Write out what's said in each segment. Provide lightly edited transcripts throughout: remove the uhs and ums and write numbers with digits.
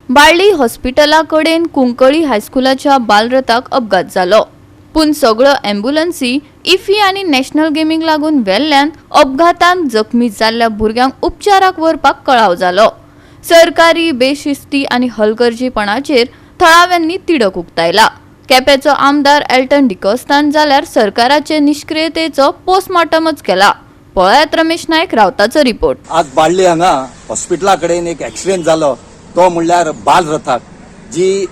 बाळ्ळी हॉस्पिटला कडेन कुंकळी हायस्कुलाच्या बालरथाक अपघात जालो. पूण सगळ्यो ॲम्ब्युलन्सी इफी आनी नॅशनल गेमीक लागून वेल्ल्यान अपघातांत जखमी जाल्ल्या भुरग्यांक उपचाराक व्हरपाक कळाव जालो. सरकारी बेशिस्ती आनी हलगर्जीपणाचेर थळाव्यांनी तिडक उक्तायला. केपेंचो आमदार एल्टन डिकोस्तान जाल्यार सरकाराचे निश्क्रियतेचो पोस्टमॉर्टमच केला. पळयात रमेश नायक रावताचो रिपोर्ट. आज बाळ्ळी हांगा हॉस्पिटला कडेन एक एक्सिडेंट जालो तो म्हणल्यार बालरथाक जी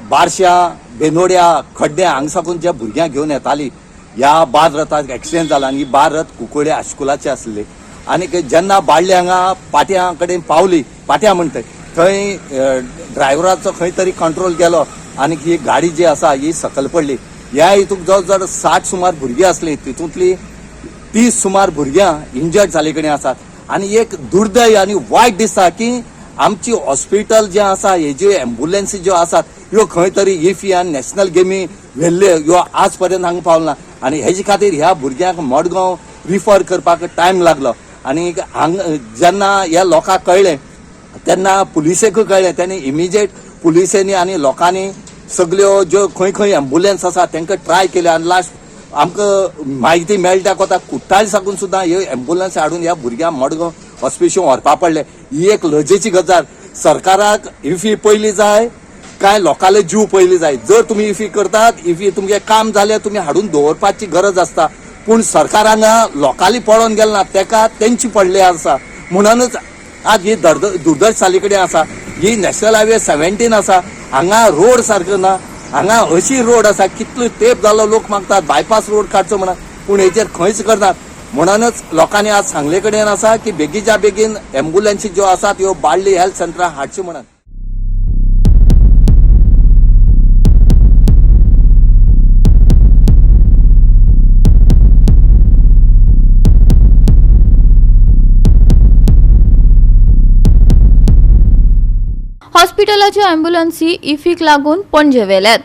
बारश्या बेनोड्या खड्ड्या हांगा साकून ज्या भुरग्यांक घेवन येताली ह्या बालरथाक एक्सिडेंट जाला आनी ही बालरथ कुंकळ्ळे हायस्कुलाची आसली. आनी जेन्ना बाळ्ळी हांगा पाट्या कडेन पावली, पाट्या म्हणटा थंय ड्रायव्हराचो खंय तरी कंट्रोल गेलो आनी ही गाडी जी आसा ही सकयल पडली. ह्या हितूंत जवळ जवळ 60 सुमार भुरगीं आसलीं, तितूंतली 30 सुमार भुरग्यां इंजर्ड जाल्ले कडेन आसात. आनी एक दुर्दैव आनी वायट दिसता की आमची हॉस्पिटल जें आसा हेज्यो एम्बुलन्सी ज्यो आसात ह्यो खंय तरी इफी आनी नॅशनल गेमी व्हेल्ल्यो ह्यो आज पर्यंत हांगा पावना आनी हेजे खातीर ह्या भुरग्यांक मडगांव रिफर करपाक टायम लागलो. आनी हांगा जेन्ना ह्या लोकांक कळ्ळें तेन्ना पुलिसेकूय कळ्ळें, तेणी इमिजिएट पुलिसेंनी आनी लोकांनी सगल्यो ज्यो खंय खंय एम्बुलन्स आसा तांकां ट्राय केल्यो आनी लास्ट आमकां म्हायती मेळटा कोता कुट्टाळी साकून सुद्दां ह्यो एम्बुलन्स हाडून ह्या भुरग्यांक मडगांव हॉस्पिटल व्हरपा पडले. ही एक लजेची गजाल. सरकाराक इफी पयली जाय काय लोकांले जीव पयली जाय? जर तुमी इफी करतात, इफी तुमगें काम जालें तुमी हाडून दवरपाची गरज आसता, पूण सरकारान लोकांली पळोवन गेल ना, तेका तेंची पडली आसा. म्हणूनच आज ही दुर्दश जाल्ले कडेन आसा. ही नॅशनल हायवे 17 आसा, हांगा रोड सारको ना, हांगा अशी रोड आसा कितलो तेंप जालो लोक मागतात बायपास रोड काडचो म्हणून, पूण हेचेर खंयच करनात. म्हणूनच लोकांनी आज सांगले कडेन आसा की बेगीच्या बेगीन एम्बुलन्सी ज्यो आसात ह्यो बाळ्ळी हेल्थ सेंटराक हाडच्यो म्हणून. हॉस्पिटलाच्यो ॲम्ब्युलन्सी इफीक लागून पणजे व्हेल्यात,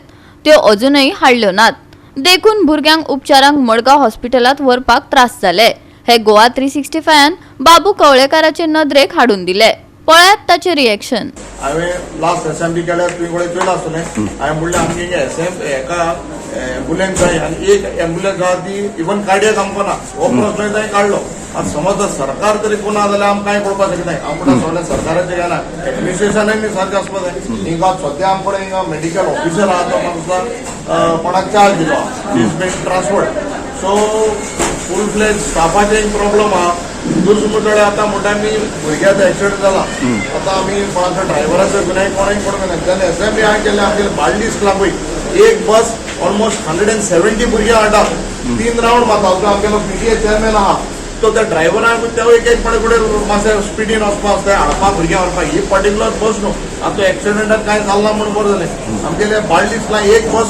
त्यो अजूनय हाडल्यो नात. देखून भुरग्यांक उपचारांक मडगांव हॉस्पिटलांत व्हरपाक त्रास जाले. हे गोवा 365 बाबू कवळेकाराचे नदरेक हाडून दिले. पळयात ताचे रिएक्शन. हांवें लास्ट एसेंब्ली केल्यार तुवें कडेन चोयलां आसतलें. हांवें म्हणलें आमगे हेका एम्बुलन्स जाय आनी एक एम्बुलन्स आहा ती इवन कार्डियक आमकां ना, हो प्रस्न तांणी काडलो. आतां समज जर सरकार तरी कोणा जाल्यार आमकां कांय पळोवपाक शकना. हांव म्हणटा सगळें सरकाराचें काय ना, एडमिनिस्ट्रेशनय सारकें आसपाक जाय. हिंगा सद्या आमचे कडेन हिंगा मेडिकल ऑफिसर आहा तो म्हाका कोणाक चार्ज दिलो, is been transferred. So full fledge स्टाफाचे एक प्रॉब्लम आहा. दुसरो म्हणल्यार आतां म्हणटा आमी भुरग्याचो एक्सिडंट जाला, आतां आमी कोणाचो ड्रायव्हराचो गुन्यांव कोणाक पडूंक ना. जेन्ना एसेंब्ली हांवें केल्लें आमगेले बाळ्ळी स्कुलाक एक बस ऑलमोस्ट 170 भुरगीं हाडटा, 3 रावंड मारता. तो आमगेलो पीटीए चेअरमॅन आहा तो त्या ड्रायव्हरांक ते एक एक पडे कडेन मातशें स्पिडीन वचपा आसता हाडपा भुरग्यां व्हरपाक. ही पर्टिक्युलर बस न्हू, आतां तो एक्सिडंटात कांय जालें ना म्हूण बरें जालें. आमगेले बाळ्ळी स्कुलाक एक बस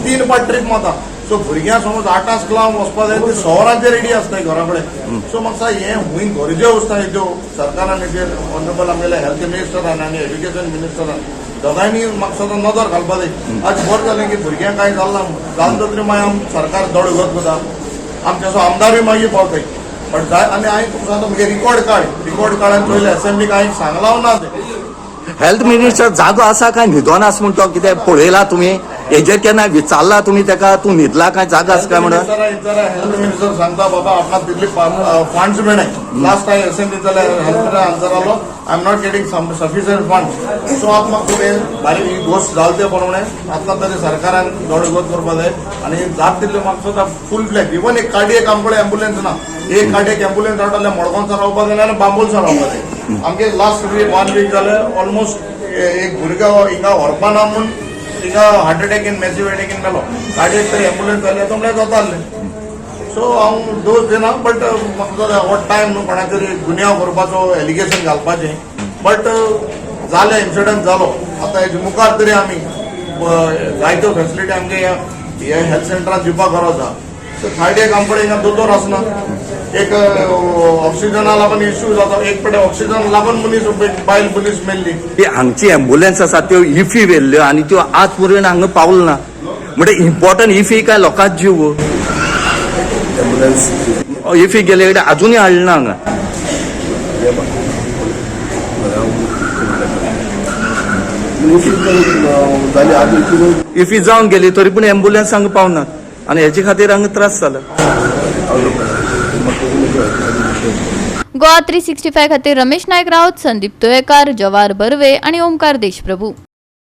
3 पाट ट्रीप मारता. सो भुरग्यां समज 8 स्कुलांक वचपा जाय ती 6 वरांचेर रेडी आसता घरा कडेन. सो म्हाका हें हुंय गरजे वचता ह्यो सरकारान हेजेर ऑनरेबल आमगेले हेल्थ मिनिस्टरान आनी एज्युकेशन मिनिस्टरान दोगांयनी म्हाका सदां नदर घालपा जाय. आज बरें जालें की भुरग्यांक कांय जालें ना, जालें तरी मागीर आम सरकार दोळे उगत वता, आमचे असो आमदारूय मागीर पावताय. बट जाय आनी हांवें तुमकां सांगता मुगे रिकॉर्ड काड, रिकॉर्ड काड आनी पयलें एसेंब्लीक हांवें सांगलां ना तें. हेल्थ मिनिस्टर जागो आसा काय न्हिदोन आसा म्हणतो कितें पळयला तुमी? हेजेर केन्ना विचारला तुमी तेका तूं न्हिदला काय जागो आसा काय म्हणून? हेल्थ मिनिस्टर सांगता बाबा आपणाक तितली फंड्स मेळनाय. लास्ट टायम एसेंब्ली जाल्यार हेल्थ मिनिस्टर आन्सर आलो I am not getting sufficient funds. So आतां म्हाका खूब हें बारीक ही गोश्ट जाल ते प्रमाणे आतां तरी सरकारान दोळे उगत करपा जाय आनी जात तितले म्हाका सुद्दां फूल फ्लॅज इवन एक कार्डियक आमचे कडेन एम्बुलन्स ना, एक कार्डियक एम्बुलन्स हाडटा जाल्यार मडगांवच्यान रावपा जाय आनी बांबोलच्यान रावपा जाय. आमगे लास्ट 1 वीक जालें ऑलमोस्ट एक भुरगो हिंगा व्हरपा ना म्हूण हिंगा हार्ट अटॅकीन मॅसीव अटॅकीन मेलो. कार्डियक तरी एम्बुलन्स जाल्यार तो म्हळ्यार जाता आसलें. सो हांव दोश दिना, बट म्हाका हो टायम न्हू कोणाक तरी गुन्यांव करपाचो एलिगेशन घालपाचें. बट जालें इन्सिडंट जालो, आतां हेजे मुखार तरी आमी जायत्यो फेसिलिटी आमगे ह्या हेल्थ सेंटरान दिवपाक गरज आहा. सो कार्डियक आमचे कडेन हिंगा दोतोर आसना, एक ऑक्सिजना लागून इश्यू जाता, एक पेटे ऑक्सिजन लागून मनीस बायल मनीस मेल्ली. ही हांगची एम्बुलन्स आसा त्यो इफी व्हेल्ल्यो आनी त्यो आज पर्यंत हांगा पावल ना, म्हणजे इम्पॉर्टंट इफी काय लोकांच जीव एम्बुलन्स इफी गेले कडेन अजुनूय हाडले ना हांगा. इफी जाली आतां इतली इफी जावन गेली तरी पूण एम्बुलन्स हांगा पावनात आनी हेजे खातीर हांगा त्रास जाला. गोवा 365 खातीर रमेश नायक राऊत, संदीप तुयेकार, जवाहर बर्वे आणि ओमकार देशप्रभू.